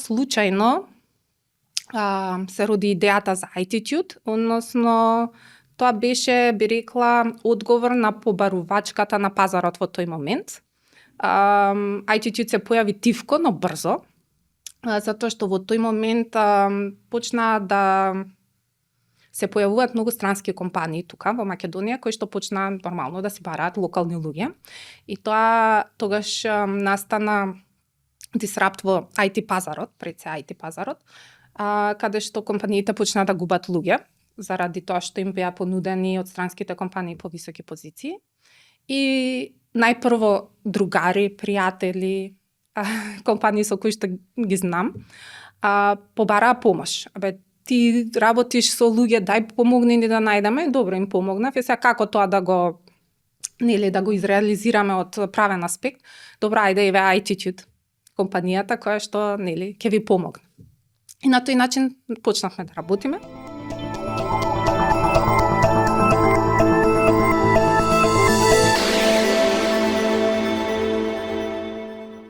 случајно се роди идејата за Attitude, односно тоа беше, би рекла, одговор на побарувачката на пазарот во тој момент. Attitude се појави тивко, но брзо, затоа што во тој момент почна да се појавуваат многу странски компании тука во Македонија кои што почна нормално да се бараат локални луѓе. И тоа тогаш настана дисрапт во IT пазарот, пред се IT пазарот, каде што компаниите почна да губат луѓе заради тоа што им беа понудени од странските компании по високи позиции. И најпрво другари, пријатели, компании со кои што ги знам, побараа помош. Ти работиш со луѓе, дај помогни ни да најдеме. Добро, им помогнав. И сега како тоа да го изреализираме од правен аспект? Добро, ајде еве Attitude, компанијата која што ќе ви помогне. И на тој начин почнавме да работиме.